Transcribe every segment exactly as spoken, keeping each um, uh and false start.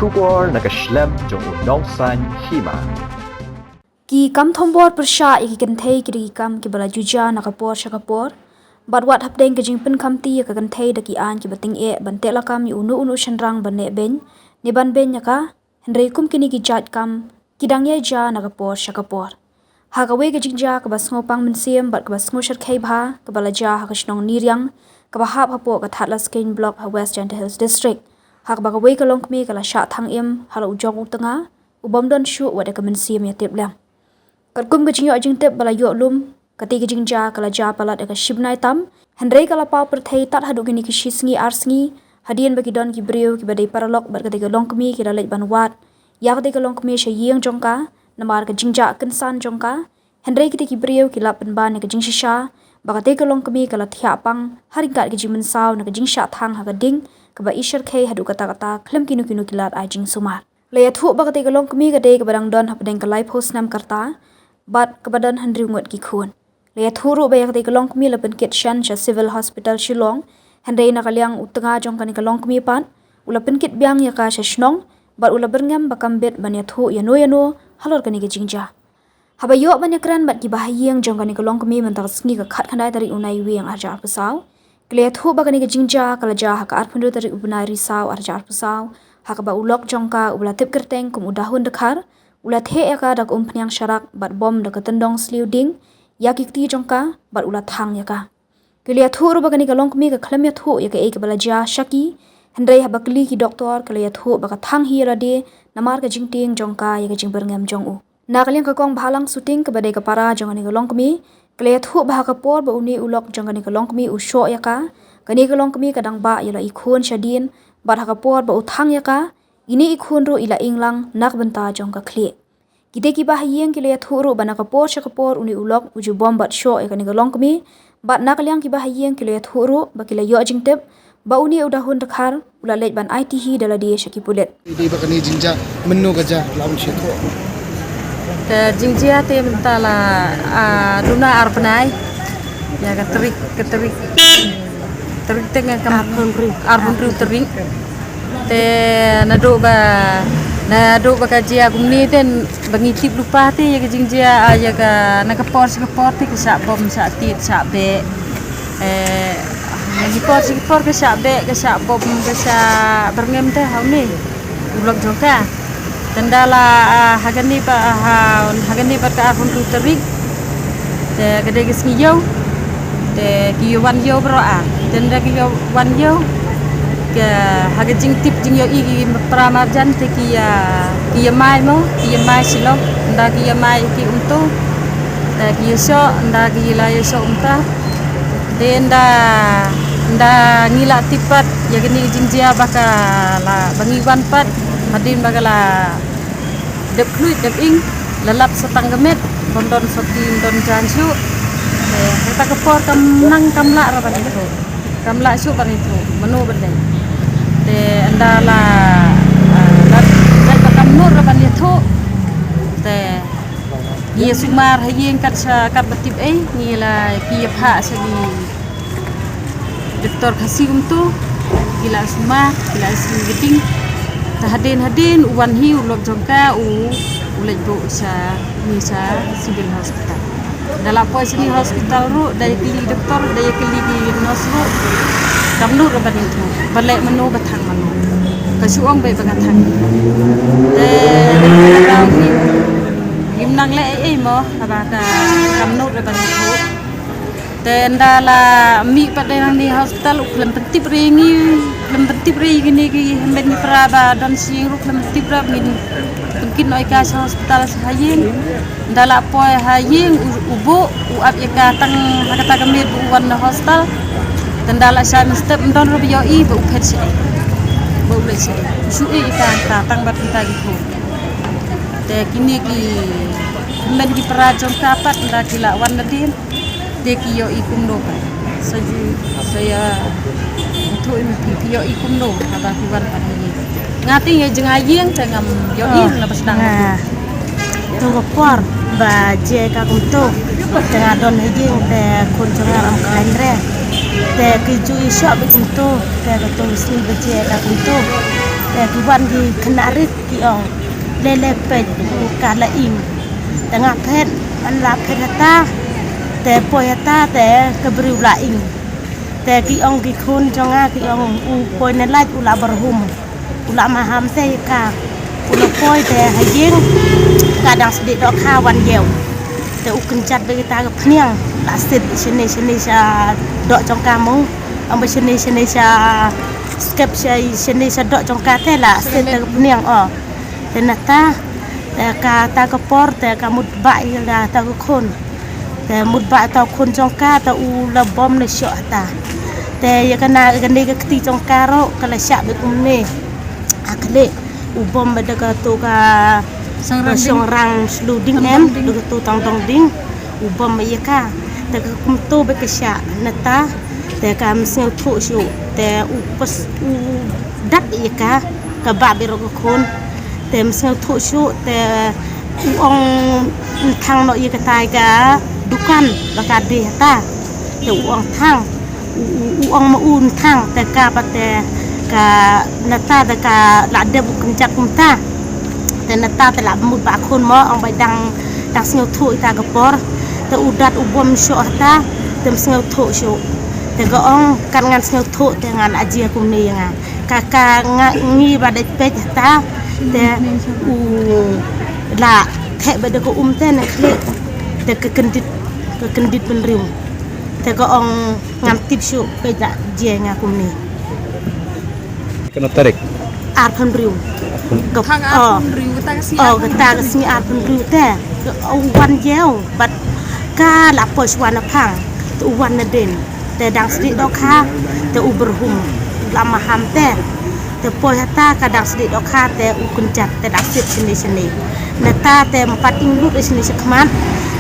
Khubor na ka shlem jong u nongsan hima. Ki kam thombor pyrshah ïa ki kynthei ki dei ki kam kiba la ju jia na ka por sha ka por. Bad wat hapdeng ka jingpynkhamti ïa ka kynthei da ki aiñ kiba tyngeh ban teh lakam ïa uno uno u shynrang ban neh beiñ ne ban beiñ ïa ka. Hynrei kum kine ki jait kam ki dang ïai jia na ka por sha ka por. Ha kawei ka jingjia kaba sngewpang mynsiem bad kaba sngewshyrkhei bha kaba la jia ha ka shnong Niriang kaba hap hapoh ka Thadlaskein Block ha West Jaintia Hills District, ha kaba kawei ka longkmie ka la shah thang im ha la u jong u tnga u bym don shuh wat ïa ka mynsiem ïa tip lem. Katkum ka jingïoh jingtip ba la ïoh lum, kata ka jingjia ka la jia palat ïa ka shi bnai tam. Hynrei ka la paw pyrthei tad haduh kine ki shi sngi ar sngi hadien ba ki don ki briew kiba dei paralok bad kata ka longkmie ki la leit ban wad ïa kata ka longkmie sha ïing jong ka namar ka jingjia kynsan jong ka. Hynrei kita ki briew ki la pynban ïa ka jingshisha ba kata ka longkmie ka la thiah pang ha ryngkat ka jingmynsaw na ka jingshah thang ha ka ding kaba i shyrkhei haduh katta katta khlem kino kino ki lad ai jingsumar. La ïathuh ba kata ka longkmie ka dei kaba dang don hapdeng ka laiphew snem ka rta bad kaba don hynriew ngut ki khun. La ïathuh ruh ba ïa kata ka longkmie la pynkit shen sha Civil Hospital Shillong, hynrei na ka liang u tnga jong kane ka longkmie pat u la pynkit biang ïa ka sha shnong bad u la byrngem ba kam bit ban ïathuh ïano ïano halor kane ka jingjia. Haba ïoh ban ïakren bad kiba ha ïing jong kane ka longkmie mynta ka sngi ka khatkhyndai tarik u Naiwieng ar hajar arphew saw, ki la ïathuh ba kane ka jingjia ka la jia ha ka arphew hynriew tarik u bnai Risaw ar hajar arphew saw, ha kaba u lok jong ka uba la tip kyrteng kum u Dahun Dkhar u la theh ïa ka da ka umphniang sharak bad bom da ka tyndong sliew ding ïa ki kti jong ka bad u la thang ïa ka. Ki la ïathuh ruh ba kane ka longkmie ka khlem ïathuh ïa kaei kaba la jia sha ki, hynrei haba kylli ki doktor ki la ïathuh ba ka thang hi ïa lade namar ka jingtieng jong ka ïa ka jingbyrngem jong u. Na ka liang ka kong Bhalang Suting kaba dei ka para jong kane ka longkmie, ka la ïathuh ba ha ka por ba une u lok jong kane ka longkmie u shoh ïa ka, kane ka longkmie ka dang bah ïa la i khun shadien bad ha ka por ba u thang ïa ka, ine i khun ruh i la ing lang na ka bynta jong ka khlieh. Kita kiba ha ïing ki la ïathuh ruh ba na ka por sha ka por une u lok u ju bom bad shoh ïa kane ka longkmie, bad na ka liang kiba ha ïing ki la ïathuh ruh ba ki la ïoh jingtip ba une u Dahun Dkhar u la leit ban aiti hi da lade sha ki pulit. Dei ba kane jingjia mynno ka jia la un shu thoh. Te jingjia te mynta la, ah, duna ar bnai. Ïa ka tarik, ka tarik, tarik te nga kam arphew hynriew. Arphew hynriew tarik. Te naduh ba, naduh ba ka jia kumne te ba ngi tip lypa te ïa ka jingjia, ah, ïa ka na ka por sha ka por te ka shah bom, shah tied, shah beh. Eh, na ki por sha ki por ka shah beh, ka shah bom, ka shah byrngem te ha une u lok jong ka. Te ynda la, ah, ha kane ba, ah, ha, ha kane ba ka arphew hynriew tarik. Te ka dei ka sngi ïew. Te ki ïa wan ïew baroh ar. Te ynda ki ïa wan ïew, ka ha ka jingtip jingïohi ki para marjan te ki ïa, ki ïa mai mo, ki ïa mai Shillong, ynda ki ïa mai ki umto. Te ki ïa shoh, ynda ki la ïa shoh umta. Te ynda, ynda ngi la tip pat ïa kane ka jingjia ba ka la, ba ngi wan pat hadien ba ka la dep khluit dep ing, la lap sa tang ka met, bym don sopti, bym don jaiñ shuh. Te kata ka por kam nang kam lah ruh ban ïathuh. Kam lah shuh ban ïathuh mano ban leh. Te ynda la, ah, la, la ba kam nud ruh ban ïathuh. Te ngi ïa sumar ha ïing kat sha kat ba tip ei, ngi la ki ïa phah sha ki doktor Khasi kumto, ki la sumar, ki la sumar giding. Te hadien hadien u wan hi u lok jong ka u, u leit buh sha, ni sha Civil Hospital. Da la poi sha ni hospital ruh, da ïa kylli doktor, da ïa kylli ki nurse ruh. Kam nud ruh ban ïathuh, ba leh mano ba thang mano. Ka shu ong beit ba nga thang. Te ngim nang leh ei ei mo, haba ka kam nud ruh ban ïathuh. Te ynda la mih pat dei nangne hospital u khlem pyntip re ngi, khlem pyntip re kine ki hynmen ki para ba don sha ïing ruh khlem pyntip re, ngin pynkit noh ïa ka sha hospital sha ha ïing. Ynda la poi ha ïing u, u buh u ap ïa ka tang ha kata ka miet ba u wan na hospital. Te ynda la shai mynstep ym don ruh ba ïohi ba u phet shaei, ba u leit shaei. U shu ïeh ïa ka hangta tang bad kita ki khun. Te kine ki hynmen ki para jong ka pat ynda ki la wan nadien. Te ki ïohi kumno pat? Sa ju, sa ïa, ïathuh ïa phi, phi ïohi kumno haba phi wan pat ha ïing? Nga te nga jngai ïing te ngam ïohi na ba sdang. Nga, to ka por ba jia ka kumto, te nga don ha ïing te khun jong nga ym khlaiñ re. Te ki ju ïashoh beit kumto, te kato ka sngi ba jia ka kumto. Te ki wan ki khynnah rit ki ong, le le peit u ka la ing. Te nga phet, man la phet hata, te poi hata te ka briew la ing. Te ki ong ki khun jong nga ki ong u poi na lait u la barhum. U la maham te ka. U la poi te ha ïing ka dang sdie dohkha wan ïew. Te u kynjat bad kita ka phniang la sit shane shane sha doh jong ka mo. Ong ba shane shane sha skep sha shane sha doh jong ka te la sit te ka phniang o. Te nata te kata ka por te ka mut ba ïa kata ka khun. Te mut ba ta khun jong ka te u la bom ne shoh ta. Te ïa kane ka kti jong ka ruh ka la shah bad kumne. A khleh u bom bad ka tu ka shongrang slu ding em da ka tu tang dong ding. U bom ïa ka te ka kumto bad ka shah nata. Te ka ym sngewthuh shuh te u pas u dat ïa ka ka bah bad ruh ka khun. Te ym sngewthuh shuh te u ong thang noh ïa katai ka dukan ba ka dei hata. Te u ong thang u, u, u ong ma u thang te ka ba te ka nata te ka la dep u kynjat kumta. Te nata te la mut ba khun mo ong ba dang dang sngewthuh ita ka por. Te u dat u bom shoh hata te ym sngewthuh shuh. Te ka ong kan ngan sngewthuh te ngan ajia kumne ïa nga. Ka ka nga ngi ba dei peit hata te u la theh ba da ka um te na khlieh te ka kyndit ka kyndit bynriew te ka ong ngam tip shuh peit da jia nga kumne. Kano tarik? Arphew hynriew. Ka Thang oh arphew hynriew kata ka sngi oh arphew hynriew. Kata ka sngi arphew hynriew te ka u wan jiew bad ka la poi shuwa na phang te u wan na den. Te dang sdih dohkha te u byrhum la maham te. Te poi hata ka dang sdih dohkha te u kynjat te dang sit shane shane. Nata te mpat ing lut shane shakhmat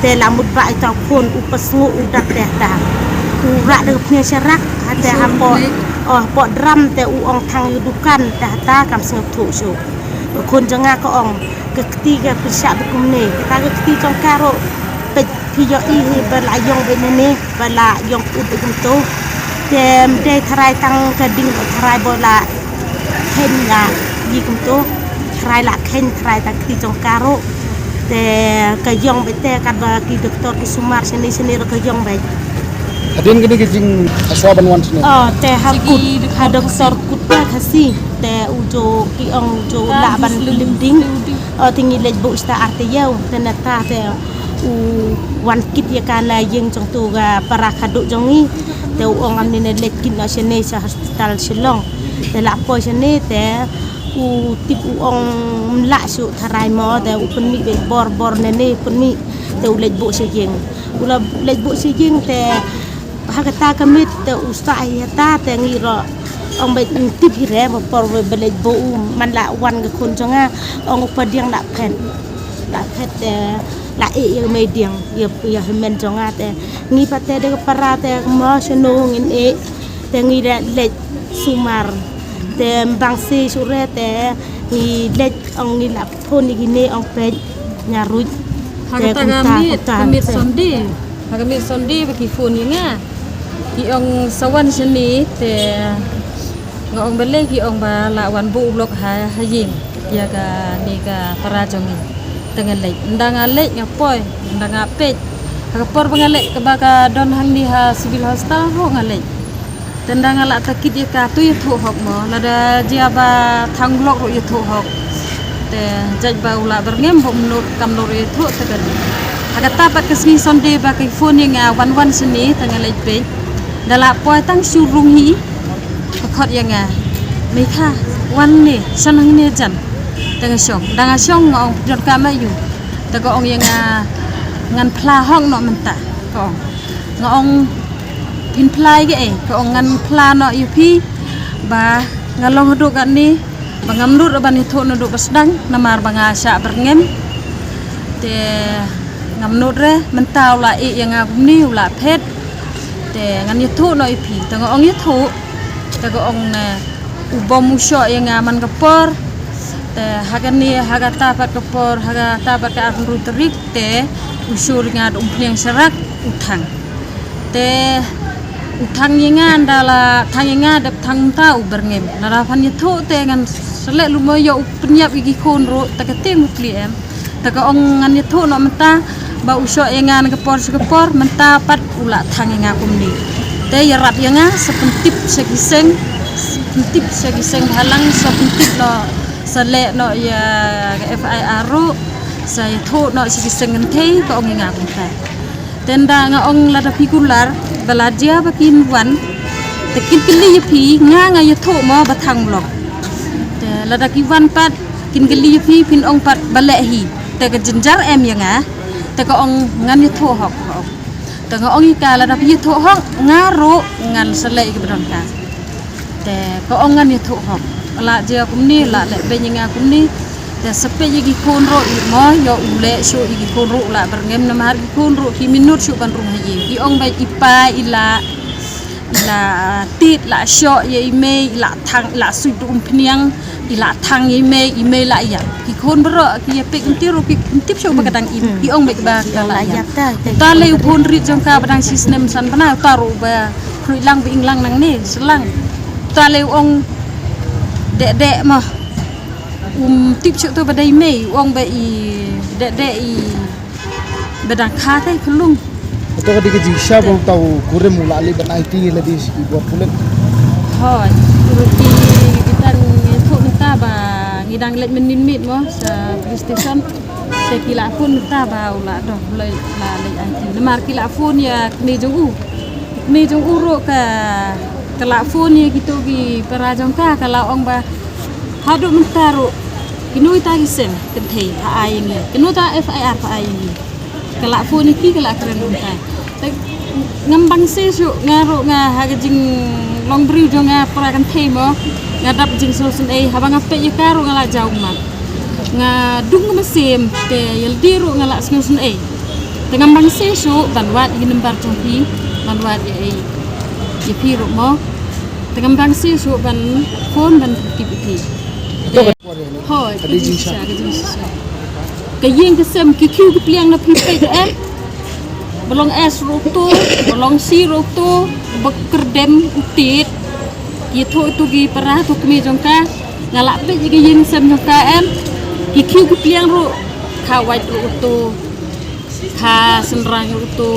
te la mut ba ita u khun u pasngu u dat te hata. U rak da ka phniang sharak hata hapoh oh hapoh dram te u ong thang ïa dukan te hata kam sngewthuh shuh. Ka khun jong nga ka ong ka kti ka pynshah ba kumne kata ka kti jong ka ruh peit phi ïohi hi ba la ïong ba nene ba la ïong put ba kumto. Te ym dei tharai tang ka ding ba tharai ba la khein la ïi kumto. Tharai la khein tharai tang kti jong ka ruh. Te ka ïong ba te katba ki doktor ki sumar shane shane ruh ka ïong ba. Hadien kane ka jing aswa ban wan shane. Oh te ha kut ha doktor kut ka Khasi te u jo ki ong u jo la ban lim ding. Oh te ngi leit buh shata ar te ïew te nata te u wan kit ïa ka na ïing jong tu ka para khadduh jong ngi. Te u ong am ngi ne leit kit noh shane sha hospital Shillong. Te la poi shane te u tip u ong mlah shuh tharai mo te u pynmih beit bor bor nene pynmih te u leit buh sha ïing. U la leit buh sha ïing te ha kata ka miet te u sah hi hata te ngi ruh ong beit tip hi re ba por ba leit buh u man la wan ka khun jong nga ong u padiang la phet. La phet te la eh ïa ka mei diang ïa ïa hynmen jong nga te ngi pat te da ka para te mo shano ngin eh te ngi da leit sumar te mbang si sure te ngi leit ong ngi la phone ïa kine ong peit nga ruh. Ha kata ka miet ka miet Sunday ha ka miet Sunday ba ki phone ïa nga. Ki ong sa wan shane te nga ong balei ki ong ba la wan buh u lok ha ha ïing ïa kane ka para jong ngi. Te nga leit ynda nga leit nga poi ynda nga peit ha ka por ba nga leit kaba ka don hangne ha civil hospital ruh nga leit. Te ynda nga la ta kit ïa ka tu ïathuh hok mo lada jia ba thang u lok ruh ïathuh hok. Te jait ba u la byrngem ba um nud kam nud ruh ïathuh te ka dei. Ha kata pat ka sngi Sunday ba ka phone ïa nga wan wan shane te nga leit peit. Da la poi tang shu rung hi. Ka khot ïa nga. Mei kha wan ne shong hangne jan. Te nga shong da nga shong nga ong pdion ka ma ïu. Te ka ong ïa nga ngan phla hok noh mynta ka ong. Nga ong phin phla ïa kaei ka ong ngan phla noh ïa phi ba nga long haduh katne ba ngam nud ban ïathuh naduh ba sdang namar ba nga shah byrngem. Te ngam nud re mynta u la ïeh ïa nga kumne u la phet. Te ngan ïathuh noh ïa phi te nga ong ïathuh. Te ka ong ne u bom u shoh ïa nga man ka por. Te ha kane ha kata pat ka por ha kata pat ka arphew hynriew tarik te u shoh ïa nga da umphniang sharak u thang. Te u thang ïa nga ynda la thang ïa nga dep thang mynta u byrngem lada phan ïathuh te ngan Sa leh lut mo ïa u pynïap ïa ki khun ruh, te ka tieng u kli em. Te ka ong ngan ïathuh noh mynta, ba u shoh ïa nga na ka por sha ka por, mynta pat u la thang ïa nga kumne. Te ïarap ïa nga, sa pyntip sha ki seng, pyntip sha ki seng bhalang, sa pyntip noh, sa leh noh ïa ka F I R ruh, sa ïathuh noh sha ki seng kynthei, ka ong ïa nga kumta. Te nda nga ong lada phi kular, ba la jia ba kin wan. Te kin kylli ïa phi, nga nga ïathuh mo ba thang u lok. Te lada ki wan pat, kin kylli ïa phi, phin ong pat ba leh hi. Te ka jynjar em ïa nga. Te ka ong ngan ïathuh hok, ka ong. Te nga ong ïa ka lada phi ïathuh hok, nga ruh ngan sa leh ïa ka ba don ka. Te ka ong ngan ïathuh hok. La jia kumne, la leh beiñ ïa nga kumne. Te sa peit ïa ki khun ruh, ïa mo, ïa u leh shuh ïa ki khun ruh, la byrngem namar ki khun ruh, ki minot shuh ban rung ha ïing. Ki ong ba i pa, i la, i la tied, la shoh ïa i mei, i la thang, i la suid da umphniang, i la thang ïa i mei, i mei la ïap. Ki khun baroh, ki ïa peit kumta ruh, ki ym tip shuh ba ka dang im. Ki ong ba ka ba ka la ïap. Ta lei u khun rit jong ka ba dang shi snem san bnai, ta ruh ba Khluit lang ba ing lang nangne, shu lang. Ta lei u ong deh deh mo. Um tip shuh to ba dei mei, u ong ba i deh deh i ba dang kha te khulung. Ato ka dei ka jingshisha ba uta u kurim u la leit ban aiti lade sha ki bor pulit. Hooid, ruh ki, ki tang ïathuh mynta ba ngi dang leit mynnin miet mo sha police station. Te ki la phone mynta ba u la doh, u la, la leit aiti. Namar ki la phone ïa kmie jong u. Kmie jong u ruh ka, ka la phone ïa kito ki para jong ka, ka la ong ba haduh mynta ruh kino kita ki seng kynthei pha ai ïa ngi, kino ta F I R pha ai ïa ngi. Ka la phone ïa ki, ka la kren mynta. Te ngam bang shisha shuh, nga ruh nga ha ka jinglong briew jong nga para kynthei mo, nga dap jingsngewsynei haba nga peit ïa ka ruh nga la jaw ummat. Nga dung ka mynsiem te ïa lade ruh nga la sngewsynei. Te ngam bang shisha shuh ban wad ïa ki number jong phi, ban wad ïa ei ïa phi ruh mo. Te ngam bang shisha shuh ban phone ban tip ïa phi. Te hooid, ka jingshisha, ka jingshisha. Ka ïing ka sem ki khiew ki pliang na phi peit em. Ba long S ruh to, ba long C ruh to, ba kyrdem u tied. Ki thoh to ki para to kmie jong ka. Nga la peit ïa ka ïing sem jong ka em. Ki khiew ki pliang ruh, kha wait ruh to, kha synrang ruh to.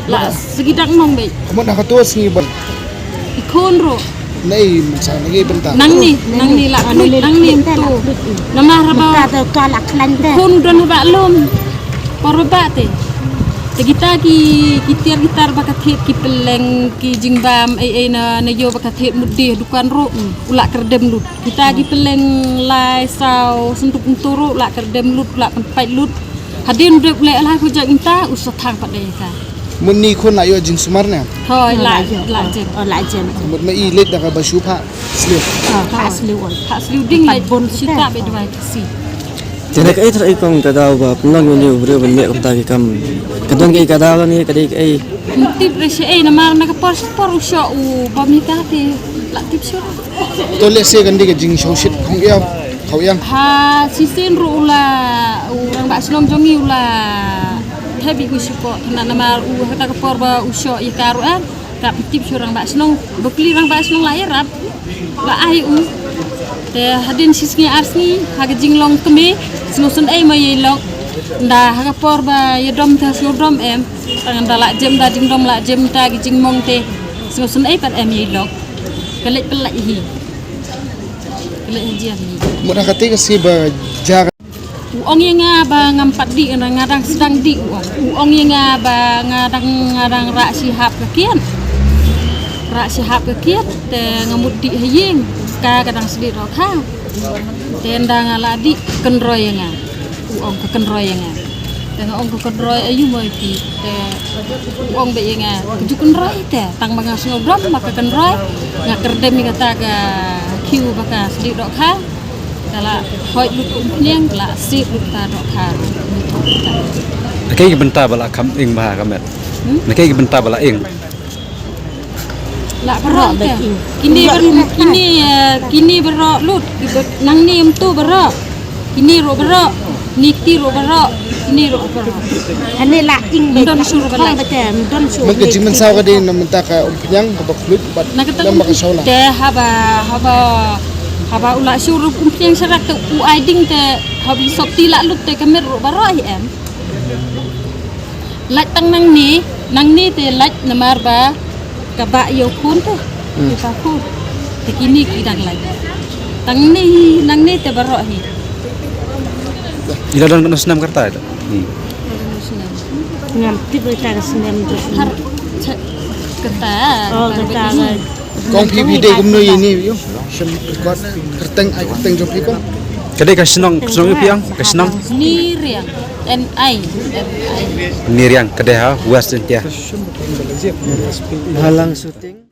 La sagi dak nong beit. Ka mut ha kato sngi ban. I khun ruh. Nei mynta na ngi bynta. Nangne, nangne la khlud, nangne mynta. Namar haba. Mynta to la khlaiñ te. Khun don haba lum. Por ba te. Te kita ki, ki tiar ki tar ba ka thied ki pylleng ki jingbam ei ei na, na ïew ba ka thied mut dei dukan ruh. U la kyrdem lut. Kita ki pylleng lai saw senduk ntu ruh la kyrdem lut, la pynpait lut. Hadien u dep leh lai pujak mynta u sa thang pat dei ka. Mut ni khun la ïoh jingsumar ne? Hooid, la, la jem. Oh, la jem. Mut ma i leit da kaba shu phah sliew. Ah, phah sliew ol. Phah sliew ding leit bun sita be dwai kasi. Te na kaei trai kong ka daw ba pynlong ïa u briew ban leh kumta ki kam. Ka don kaei ka daw ne ka dei kaei. Tip re sha ei namar na ka por sha por u shoh u bam ïa ka te la tip shuh. To lehse kan dei ka jingsngewsih khong ïa, khong ïa. Ha shisien ruh u la u rangbah shnong jong ngi u la thep ïa u shuh ko na namar u ha kata ka por ba u shoh ïa ka ruh eh. Ka tip shuh rangbah shnong, ba kli rangbah shnong la ïarap. La ai u. Te hadien shi sngi ar sngi ha ka jinglong kmie, sngewsynei ma ïa i lok. Nda ha ka por ba ïa dom te sngewdom em. Tang da la jem da jingdom la jem ta ki jingmong te. Sngewsynei pat em ïa i lok. Ka leit pynlait hi. Ka leit ha jian hi. Mut ha kata ka sngi ba ja. U ong ïa nga ba ngam pat dih, nga dang sdang dih u ong. U ong ïa nga ba nga dang, nga dang rah shi hap ka kiad. Rah shi hap ka kiad te nga mut dih ha ïing. Ka, ka dang sdih dohkha. Te nda nga la dih kynroi ïa nga. U ong ka kynroi ïa nga. Te nga ong ka kynroi aïu mo ïa phi. Te u ong beit ïa nga ka ju kynroi te tang ba nga sngewdom ba ka kynroi. Nga kyrdem ïa kata ka khiew ba ka sdih dohkha. Ka la hoid lut ka umphniang, ka la sih lut ka dohkha. Na kaei ka bynta ba la kham ing bha ka met? Hmm? Na kaei ka bynta ba la ing? La baroh te. Kine bar-, kine, eh, kine baroh lut, ki bar-, nangne mynta baroh. Kine ruh baroh, kine kti ruh baroh, kine ruh baroh. Hane la ing beit. Don sur ba la. Don sur. Mynta ka jingmynsaw ka dei na mynta ka umphniang kaba khluit bad na ka tang ba ka shaw la. Te haba, haba, Haba u la shu ruh kumpiang sharak te u ai ding te haba i sopti la lut te ka met ruh baroh hi em. Lait tang nangne, nangne te lait namar ba ka ba ïa u khun te. Hmm. Te ka khun. Te kine ki dang lait. Tang ne, nangne te baroh hi. I la don katno snem kata ita? Hmm. Ngam tip ita ka snem tu. Har, cha-, kata, oh, kata, kata. Kong phi phi dei kumno ïa ine ïo? Shem record kyrteng, ai kyrteng jong phi kong. Ka dei ka shnong, ka shnong ïa phi ong, ka shnong? Niriang. N I, N I. Niriang, ka dei ha West Jaintia. Halang shooting.